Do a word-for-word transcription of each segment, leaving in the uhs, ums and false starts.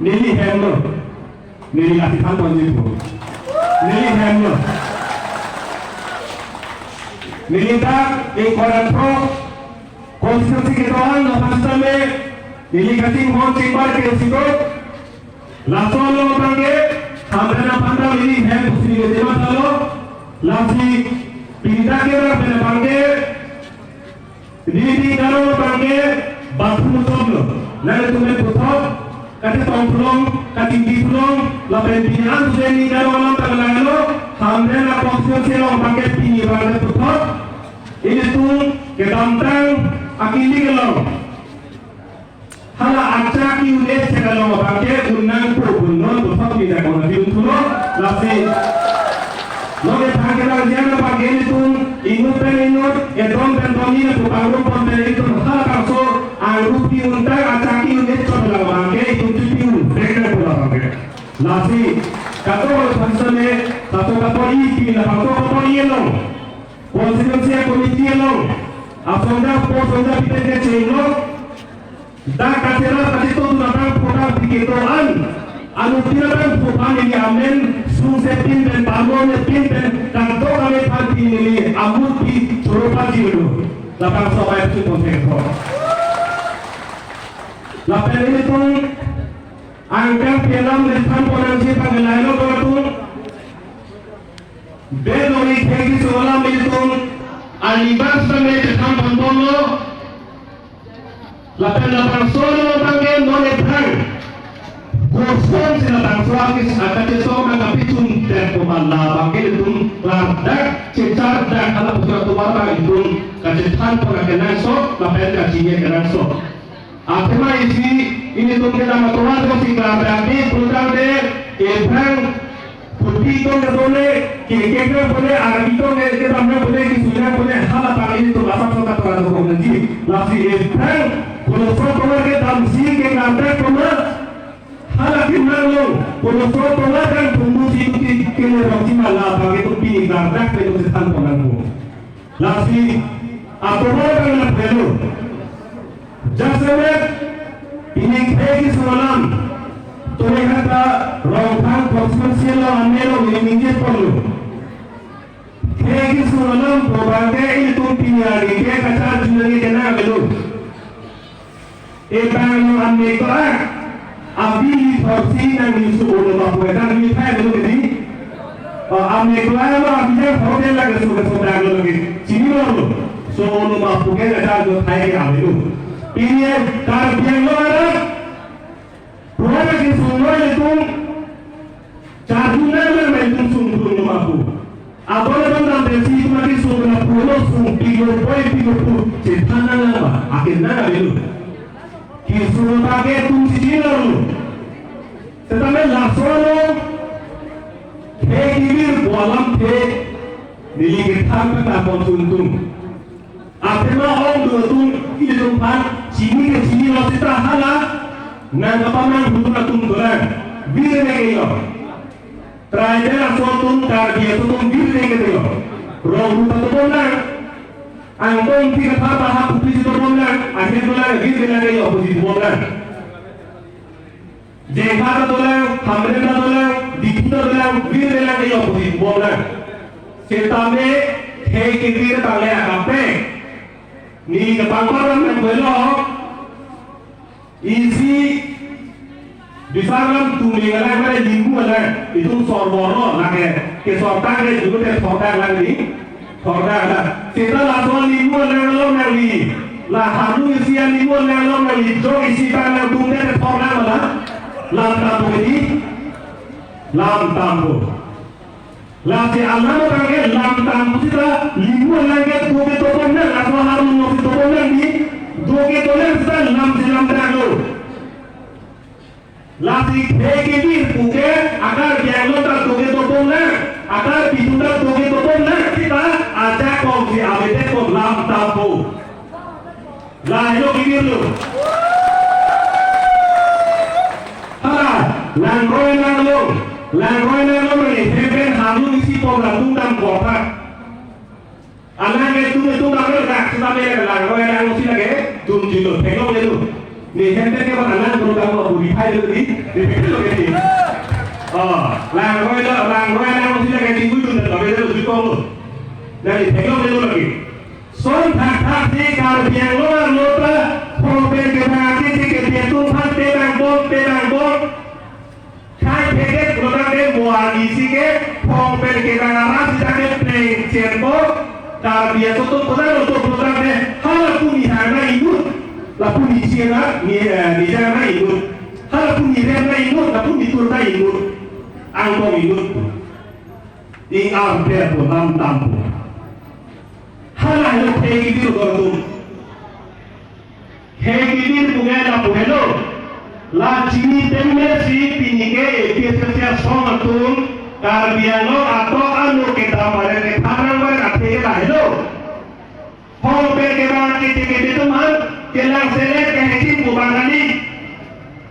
Neli hemlo. Neli lasi than ponji pu. Neli hemlo. Neli ta ingkoi ra throk constituency kedo-an lapen sitame neli kachinghon chingbar ke usido. Laso along abangke Hamren aphan ta neli hem pusi neli tema thalo. Lasi pini dak ke ra pen abangke neli ning arong abangke bathroom utop lo. Nanglitum pen puthot, kachetong pulong, kachingki pulong, lapen pini an suse ning arong alam tanglang lo, Hamren a constituency along abangke pini abangke puthot. Ilitum kedamtang akili kelong. Hala achak ki-un-e chek along abangke un nangpo pu non puthot pini dak kona pidun thulo, lasi. Nonke thang kelang jian abangke ilitum inut pen inut, edon pen donni lapu pangrum pon pen ilitum halabangso angrup ki-un ta achak ki-un-e chot along abangke itum chipi-un vek nangpo labangke. Lasi, kato aphan sitame, kato kato i pi labangso kato i along, constituency committee along, asongja po songja piten kechenglo, dak kacherap kachetong abang photo piketo an. Anuttin abang photo an neli amen sungse pin pen, parlone pin pen, kadokave aphan pin neli amut pi choro pajirlo. Labangso abai pu pon thek tho. Lapen ilitum angkang pi alam le than pon nangji abang lailo atum. Bedori khei kesung alam ilitum anibas tame chethan pon bomlo. Lapen labangso lo abangke non ephrang kosonsi labangso akis akachetong nangkapichun pen komat labangke ilitum klardak chechardak hala pusat atovar abang ilitum kachethan pon akenangsot lapen kachini akenangsot. Athema isi ilitum kedam atovar kosi klardak di pulotangte ephrang Putih tong ke bole, ke ke ke bole, Arabi tong ke ke bang bole, ke Sunda bole, hala tang ilitum asap sokat tong atau kong nanti. Lasi ephrang, kono so tongar ke damsi ke ngantak koma, hala ke nang long, kono so tongar kan tunggu si itu ke ke le rong si mala, bagi itu pini ngantak, itu setan koma nang. Lasi atovar abang nang pelo. Jasemet pini khei kesung alam Torihata Rongkhang constituency along amelo neli ningje ponlo. Khei kesung alam pu abangke ilitum pini arni ke kacharju nangji kenang avelo. Ebang lo amek ko-an, abi li thorsi nangli so-olo ma pu, nangli thai lo kedi. O, amek ko-an lo abi jang hotel lake so, so dak lo lake. Chini lo lo. So-olo ma pu ke kacharju thai ke ave lo. Pini Karbi Anglong arat, puan ke sunglo ilitum. Charju nang nang main tum sung tum lo ma pu. Abang abang dam pensi itum ati sung na pu lo sung pilo poi pilo pu. Chethan nang nang ba. Aken nang ave lo. Kesung abangke tum si chini lo. Setame laso lo. Khei kebir pu alam ke neli kethan pen ta pon sung tum. Athema ongdung atum ilitum aphan chini ke chinilo seta hala nangkapamang hutur atum dolang. Birne ke yo. Tribal aso atum, Karbi aso atum birne ke yo. Rong rupa atum dolang. Angkong pi kepha paha kupi si atum dolang. Akhir dolang, birne ke yo, kupi si atum dolang. Jengkha ta dolang, Hamren ta dolang, Diphu ta dolang, birne lang ke yo pusi bomlang. Setame khei kebir ta le akape. Neli kepangpar ram nang belo. Isi bisar lam tuming alang mane limbu alang. Itum sor bor lo lake. Ke sor tang ke juga te sor tang lang ni. Thordak la. Seta laso limbu alang along nangli. La hanu isi alimbu alang along nangli. Jok isi ta nangtum te thordak la. Lam tampo kedi. Lam tampo. Lasi alam abangke lam tampo seta limbu alang ke doke topon nang. Laso hanu no si topon nang di. Doke topon nang seta lam si lam dak lo. Lasi khei kebir puke akar biang lo ta doke topon nang, akar bitu ta doke topon nang, seta ajak kong si avedet kong lam tampo. Lahelo kebir lo. Hala, langroi nang lo, langroi nang lo ni, hempen halu isi pom lam tung dam kong pak. Alang ke tum tum bang dak sitame lake lang roi lang si lake tum jilo thenglo le tu. Ni hente ke bang alang bro dam lo buri phai le di. Dipikir lo kedi. Oh, langroi lo, langroi lang lo sila kedi gudun dan kami lo sukong lo. Dari tengok dulu lagi. Son thakthak si Karbi Anglong arlo ta, phong pen kebang ake si kedi atum aphan tebang bom, tebang bom. Khai phedet pulo tangte mo arni si ke, phong pen kebang arat si tangte pleng chen bom. Karbi asotum pulo tangte, hala pu ni hana inut, la pu ni si na, ni, eh, ni jana inut. Hala pu ni rem na inut, la pu ni tur na inut. Angbong inut. Ing arpet pu, namtam pu. Hala helo Thek Kibir atum. Thek Kibir pu ke lapu helo. La chini temme si pini ke A P H L C asong atum Karbi Anglong atok ano kedam baret kethan nang baret athe ke lahelo. Phong pen kebang kiti kiti atum aphan kelang selet ke hejin pu bang kali.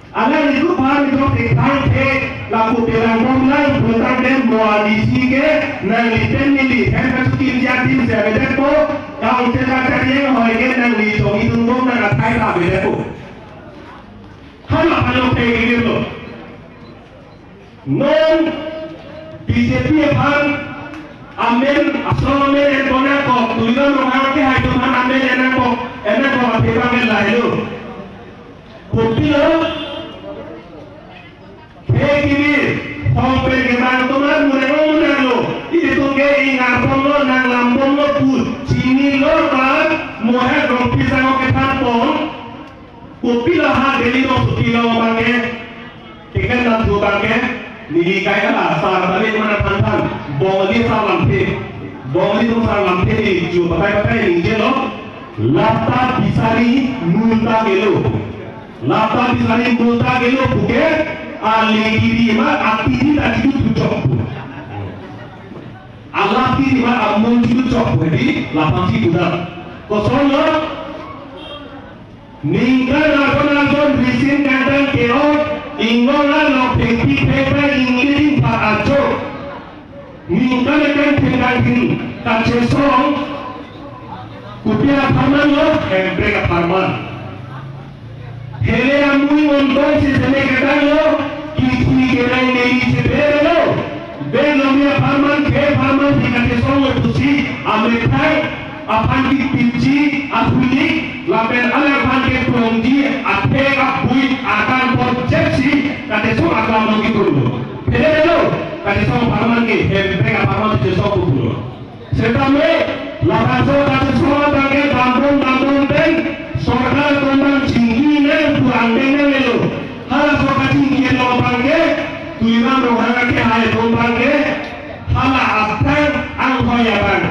Alang itu paham itu tithang the lapu kelang bom lang pulo tangte mo arni si ke nangli pen neli hem kachukimji adim si avedet po, kaun tela karieng hoi ke nangli chong idun bom nang athai ta avedet po. Hala palo Thek Kibir lo. Non B J P aphan amen, asong amen en konang kok, Tuliram Ronghang ke hai atum aphan amen en nang kok, en nang kok aphi bang en lahelo. Kopilo, Thek Kibir, phong pen kebang atum an munang lo, munang lo, ilitum ke ingar bom lo, nanglam bom lo pu, chinilo ta, mo he Rongpi Sangho kethan pon, Kopilo ha Delhi dong supi lo abang ke. Tiken dam thu abang ke. Neli kai ala sar tali mana than than. Bongli sar lamthe. Bongli atum sar lamthe neli chu patai patai ningje lo. Lapta bisari multa gelo. Lapta bisari multa gelo pu ke ale kiri ma atiri ta jitu tu chok pu. Ala kiri ma amul jitu chok pu di lapang si kuda. Koson lo. Ningkan aron aron risin kangtang ke-ot, ingong along phengpi phengpa ingkiring pha ajo. Ningkan akan phengkanghin kachesong, kopi apharman lo, Hemprek apharman. Hele amui montong si sene ketang lo, kithi kerang neli chepere lo. Ben lomi apharman, ke apharman, si kachesong lo pusi, amethang, aphan kipinji ahunik lapen alangphan keplongji athek abui akan pon chepsi katesong akam nangkiturlo. Phelelo katesong apharman ke Hemprek apharman katesong putulo. Setame labangso katesong abang ke dambom dambom pen sorkar kombang chingki nang pu angdeng nanglelo. Halaso kachingki along abang ke Tuliram Ronghang ke hai kombang ke hala aphrang anghoi abang.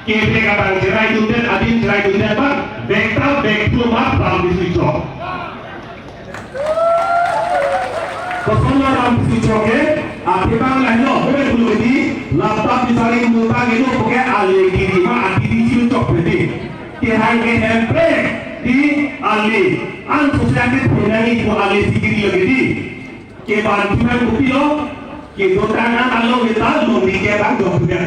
Keprek abang cherai dundet, adim cherai dundet abang, bek ta bek thu ma ram bisi chok. Koson ma ram bisi chok ke, athe abang lahelo, hore bulu kedi, lapta bisari multa gelo pu ke ale kiri ma atiri jitu chok kedi. Kehang ke Hemprek di ale, an sosial ke phenang ipu ale si kiri lo kedi. Keban thuman kopilo, kedotang an along ke ta longri kebang dok thuman.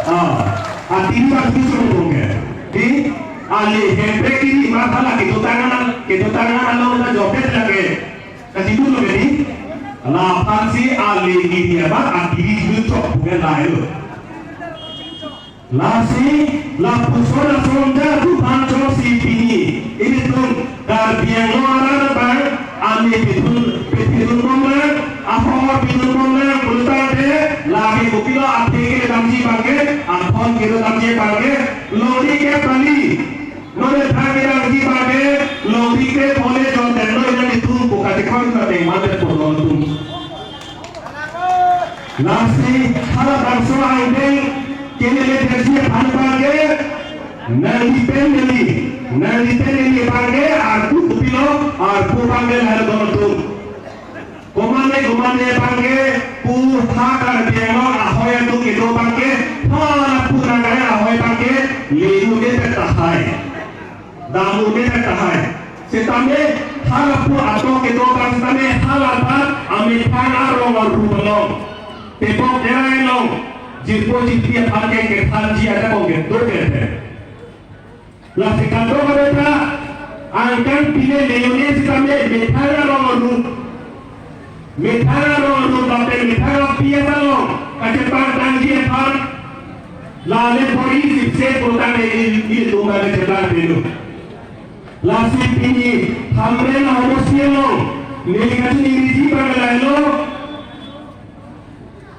Ah, atiri bang tu sung sung ke. Di, ale Hemprek kiri ma hala kedotang an, kedotang an along ta jopet lake. Kasi dulu ke di. Laphan si ale kiri abang atiri jitu chok pu ke lahelo. Lasi, lapuson ason jadu phan chok si pini. Ilitum Karbi Anglong arat abang, ami pithun, pithun bom nang, ahor pithun bom nang, pulo tangte, lake kopilo athe kedamji abang ke, athon kedamji abang ke, longri ke pali, none thang kedamji abang ke, longri ke pole jon tenlo ilitum pu katikon na tengman te pon tum. Lasi halabangso angdeng kemele derji aphan abang ke, nangli pen neli, nangli pen neli abang ke, arpu kopilo, arpu abang ke lahai don atum. Komane, komane abang ke, pu ha Karbi Anglong ahoi atum kedo abang ke, ha pu nang kaya ahoi abang ke, lenu ke tahai. Damu ne tahai. Setame hala pu atok kedo abang setame hala ta amethang arong aru belong. Tebok erai long. Jirpo jirpi aphan ke kethanji ada kong kedo ke the. Lasi kadokave ta Angkang pine leyone sitame methang arong arlo. Methang arong arlo lapen methang a-P S along kachepangtangji aphan lale bor-i sipse pulotangte il, ilitum kachepangtanglo. Lasi pini Hamren ahomosi along neli kachiningri abang lahelo.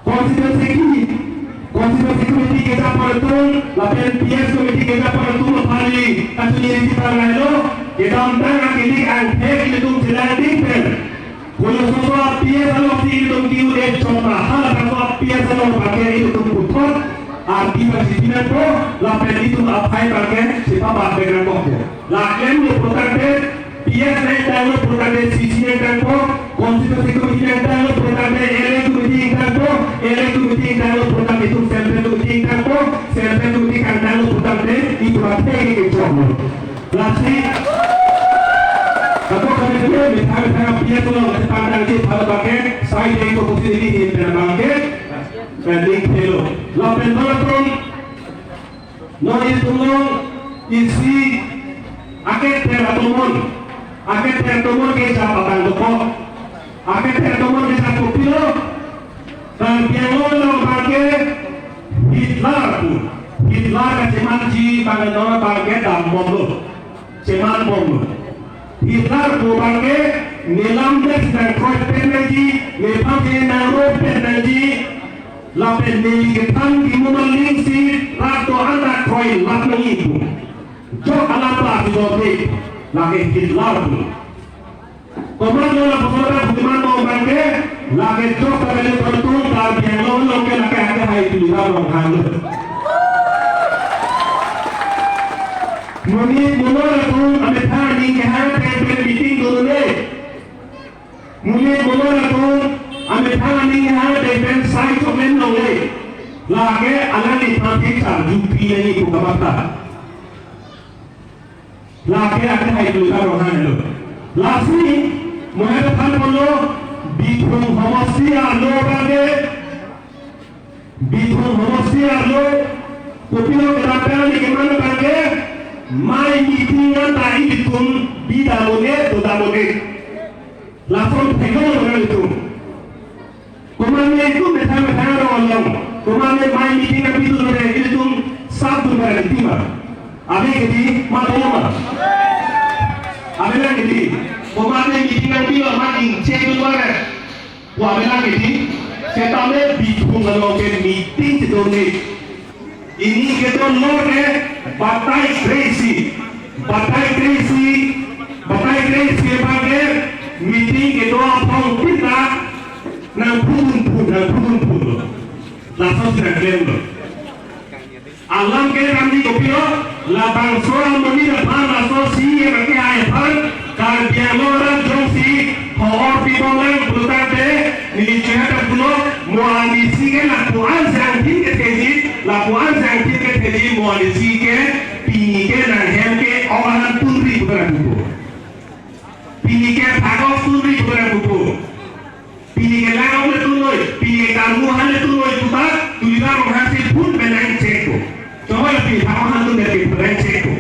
Constituency ki, Constituency Committee kejapon atum, lapen P S Committee kejapon atum aphan neli kachiningri abang lahelo, kedamtang akelik angthek ilitum chelangding pen, koyososor a-P S alongsi ilitum ke-un-e chot ma, halabangso a-P S along abangke ilitum puthot ardi abang chipinangpo, lapen ilitum aphai abangke chepabat nangkokpo. La klemlo pulotangte, P S nangtanglo pulotangte, C C nangtangpo, Constituency Committee nangtanglo pulotangte, L A Committee nangtangpo, L A Committee nangtanglo pulotangte, itum Central Committee nangtangpo, Central Committee nangtanglo pulotangte, itum athe ke kechoklo. Lasi, kado kami dia methang methang P S along kachepangtangji aphan abangke, sai dei ko pusi neli hin pen abangke, pending thelo. Lapen nangtum, non itum along isi akether atomon, akether atomon kejap abang dokok, akether atomon kejap kopilo, Karbi Anglong along abangke Hitler pu, Hitler kachemanji abang non abangke dambomlo, chemanbomlo. Hitler pu abangke ne lam det nangkroipet nangji, nephan ke nangroipet nangji, lapen neli kethan kimo malingsi rat do-an ta kroilap nangji pu. Jok alam ta ajote, lake Hitler pu. Komatlo lapuson ta budiman tong abangke, lake jok ta kali pertung Karbi Anglong along ke lake akehai Tuliram Ronghanglo. Monit monor atum amethang aning kehang pen pen meeting do-un-e. Monit monor atum amethang aning kehang pen pen sai chokmen longle. Lake alangliphan thik charjupi nangji pu kamatha. Lake akehai Tuliram Ronghanglo. Lasi, mo aphan pulo, Bithung homosti arlo abangke, Bithung homosti arlo, kopilo kedamtang neli keman abangke, mei meeting anta ilitum bidam un-e, dodam un-e. Lason theklo nangtum. Komatne itum methang methang arong along, komatne mei meeting nangpidun re, ilitum sapdun re, ilitum ma. Ave kedi, ma tolo ma. Avelang kedi, komatne meeting nangpilo ma ingchekdun re. Ko avelang kedi, setame Bithung along ke meeting chedun-e. Pini kedo lor ke batai kre-isi, batai kre-isi, batai kre-isi abangke meeting kedo aphong pita nangphudunphun, nangphudunphunlo. Laso si nangklemlo. Alam ke ramji kopilo, labangso amonit aphan laso C E M akehai aphan, Karbi Anglong arat jongsi ho-or pibomlang pulotangte, neli chehata pulo, mo anisi ke lapu-an si angthin ketheji, lapu-an si angthin ketheji, mo anisi ke pini ke nanghem ke-ong ahan tunri putara pupo. Pini ke phak-ok tunri putara pupo. Pini ke lang-ok le tunloi, pini ke karmu ahan le tunloi puta, Tuliram Ronghang si phun pen nangchekpo. Chomoi la pini phak-ok ahan tun pen phun nangchekpo.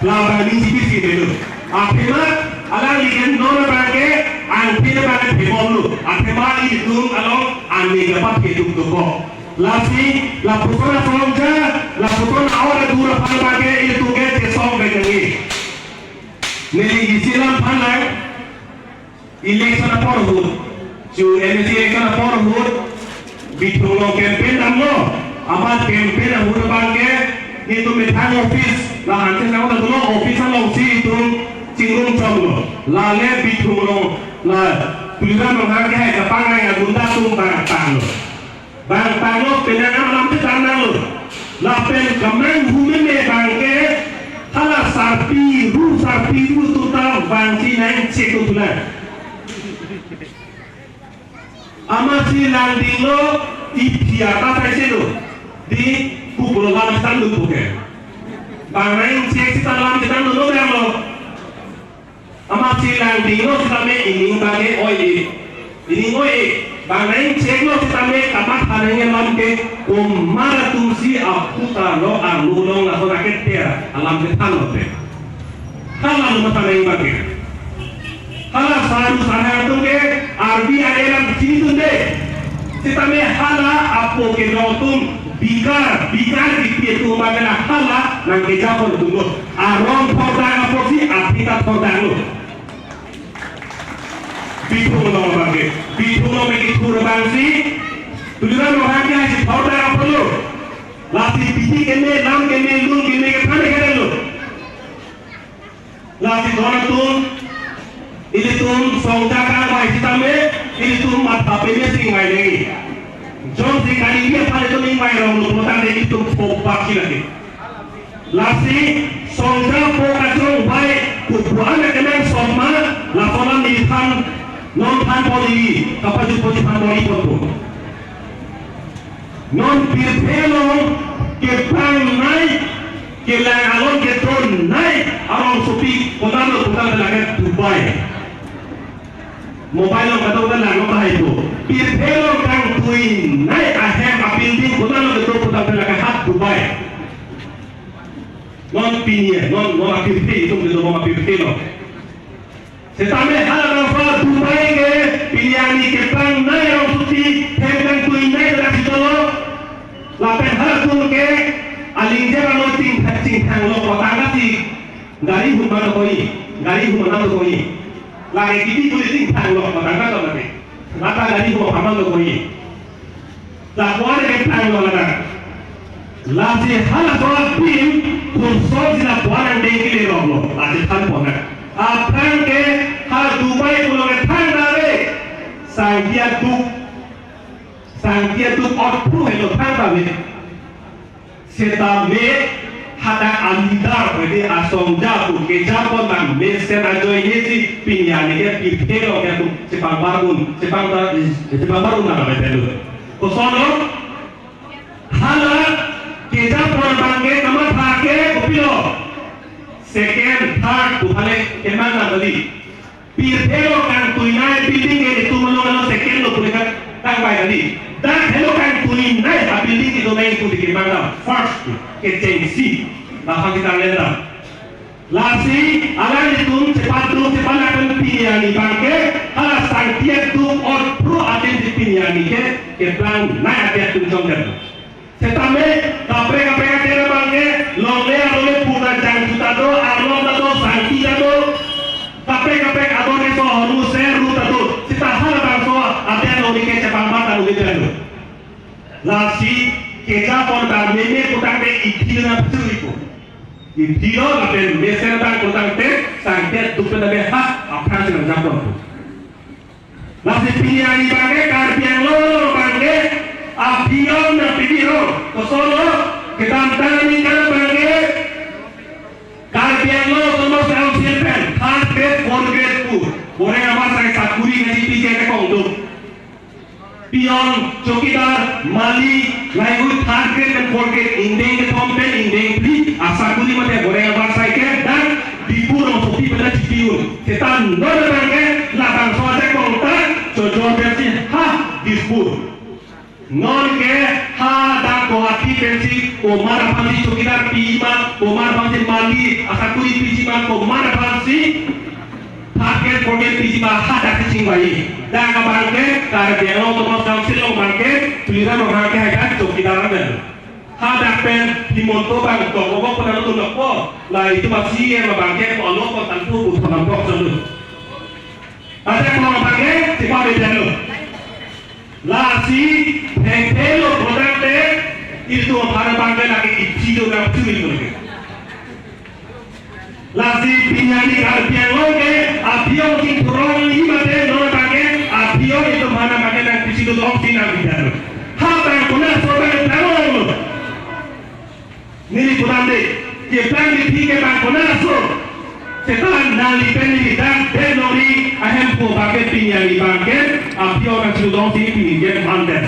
Labang ni C P C delo. Athema, alangli ke non abangke, angthin abangke thebomlo. Athema ilitum along, ani kapathe tuk dokok. Lasi, lapuson asong ja, lapuson a-or adur aphan abangke, ilitum ke chesong bek nangji. Neli isi alam aphan lang, election apor ahut, chu M A C election apor ahut, Bithung along campaign damlo, amat campaign ahut abangke, netum methang office, la anke nang ta dolo office alongsi itum chingrum chomlo, lale Bithung along, la Tuliram Ronghang kehai kapangai agunda atum bang tanglo. Bang tanglo penang alam chethan nanglo. Lapen kemang humeme abangke hala sarpi ru sarpi ru tuta bangsi nangchek tulang. Amatsi langdinglo iphi ata saiselo. Di kukulo lam chethan dun puke. Bang nangchek sita lam chethan dun lo bang lo. Amatsi langdinglo sitame ining abangke oi-e. Ining oi-e. Bang nangcheklo sitame kamatha nangji alam ke komat atumsi aphuta lo arlo along lason aketer alam kethanlo pe. Hala lo mata nai bagi. Hala saru sana atum ke R B I alam sini tunde. Sitame hala apo ke nong atum bikar, bikar di pie tu magana hala nangkejapon atum lo. Arong thordang apotsi aphi ta thordang lo. Bithung lo bagi. Bithung lo meki thur bangsi. Tuliram lo hake hai si thordang apot lo. Lasi bidik keme, lam keme, lun keme ke thane kere lo. Lasi don atum, ilitum songja kangvai sitame, ilitum matha peme si ingvai nangji. Jongsi kali dia pale tum ingvai rong lo pulotangte ilitum phobak si lagi. Lasi songja po kachongvai, kupuan na kenangsot ma, lapuan neli than, non than poli, kapaju poli than poli pon pon. Non pirthe along keplang nai, kelang along keton nai, arongsopi konatlo puta lake Dubai. Mobile along kadokave lang lo bahai po. Pirthe along kangtui nai ahem a-building konatlo kedo puta lake ha Dubai. Non pini, non, non apirthe, itum kedo non apirthe lo. Setame halabangso Dubai ke pini arni keplang nai arongsopi, hem kangtui nai dak si dolo. Lapen halatum ke aling jera lo ching, chingthang lo kotang si gari hum man koi, gari hum man koi. Lake kiti tuli chingthang lo kotang ka to lake. Lata gari hum man koi. Lapuan ke plang lo ladak. Lasi halaso a-building, kurso si lapuan angdeng kele rok lo. Lasi than pon na. Aphrang ke ha Dubai pulo ke thangta ave. Sangtia duk. Sangtia duk otphru helo thangta ave. Setame hadak a-leader pwede asongja pu kejapon bang mesen ajoine si pini arni ke pirthe along ke atum chepangbar un, chepangbar, chepangbar un nang abet lo. Koson lo? Hala kejapon abang ke kamatha ke kopilo? Second, third, pu hale kemang nang kali. Pirthe along kangtui nai building ke itum along along second lo pule kan kangvai kali. Dak helo kangtui nai a-building kedo nai pu dikemang dam. First, kechengsi. Laphang kita lendam. Lasi, alanglitum chepaduk chepanak pen pini arni abang ke, hala sangtia duk otphru adim si pini arni ke, keplang nai adia tum jongdet. Setame, kaprek kaprek adia abang ke, longle arlo le pura jangju ta do, arlo ta do, sangti ta do. Kaprek kaprek ador ke so hormu se ru ta do. Seta halabangso adia longle ke chepangbar ta longle ta do. Lasi kejapon ta meme putangte ithi na putri ko. Ithi lo lapen mesen ta putangte sangtia duk pen ta be ha aphrang si nangjapon. Lasi pini arni abang ke Karbi Anglong abang ke aphi-ong nangpidiro. Koson lo? Kedamtang aningkan abang ke Karbi Anglong Autonomous Council pen third grade, fourth grade pu boreng amat sai sakuri ngaji piji ate kongduk. Peon, chowkidar, mali, laheihui third grade pen fourth grade ingdeng kethom pen ingdeng phli asakuri mate boreng amat sai ke dak Diphu rongsopi pen chipi un. Seta non abang ke labangso ajakong ta chojor pensi ha Dispur. Non ke hadak Guwahati pensi komat aphansi chowkidar piji ma, komat aphansi mali asakuri piji ma, komat aphansi third grade, fourth grade piji ma, hadak si chingvai. Dak abang ke Karbi Anglong Autonomous Council along abang ke Tuliram Ronghang ke hadak chowkidar amen. Hadak pen Himanta abang tok obok pen alo tum nokpo. La itum a-C E M abang ke ko alo ko tantu uthon nangkok selu. Ajak ko abang ke tipa beden lo. Lasi thengthelo prodang te itum aphan abang ke lake ipi do nang putri lo ke. Lasi pini arni Karbi Anglong ke aphi-ong chingthurong imate non abang ke aphi-ong itum aphan abang ke nang pisi do long si nang bidar. Ha abang konatso abang ke tanglo. Neli pudam de, keplang kithi ke abang konatso. Seta nangli pen neli dak den nori ahemphu abang ke pini arni abang ke aphi-ong nang chingthurong si pini ke mandet.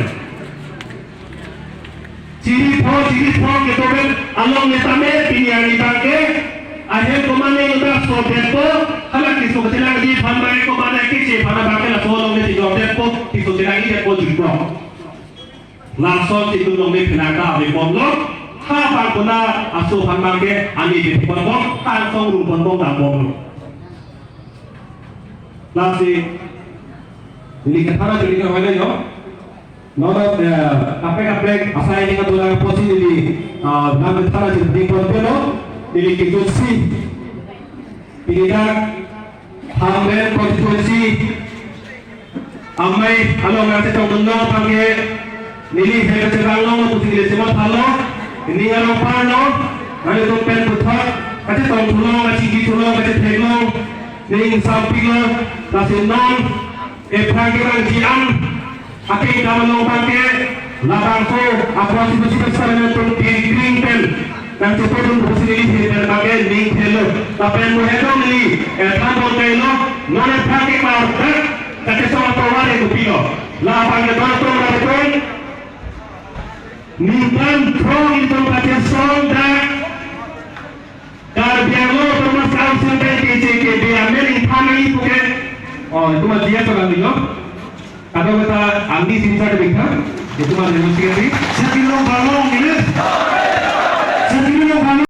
Chiri pho, chiri pho, kedo pen along ne tame pini arni abang ke ahem komatne udah so detpo, hala kiso kachelangji aphan abang ke komatne kiche aphan abang ke laso along ne chejok detpo, kiso chelangji detpo jutpo. Lason si itum along ne phinang ta ave bomlo, Apa kuna aso aphan abangke ani di pon pon tang song rum pon pon tang pon. Lasi neli kethan ajo neli kawai lo yo. Nono, eh, kaprek kaprek asai neli kedo lang apotsi neli, ah, nang kethan ajo neli pon pon lo. Neli kejutsi pini dak Hamren constituency amei along nangchetongdun abangke neli hem kachevang long pusi neli chemathalo, ning arong parlo, nanglitum pen puthot kachetong thulong, kachingki thulong, kachethek long, ning sampik lo, lasi non ephan kevangji an akengkam along abangke labangso a constituency pen sar atum kring kring pen nangchepodun pusi neli hem pen abangke ning thelo. Lapen mo hedong neli ethan bom kailo, non ephan ke klar dak kachesong atovar ke kopilo. Labang ke don atum, latum ningkan throk itum kachesong dak Karbi Anglong Autonomous Council pen K J K B amen ingthan nangji puke. Oh, itum adia seorang dilo. Kadokave ta angni sinsa de bikha. Itum adia secretary. Sipilong balong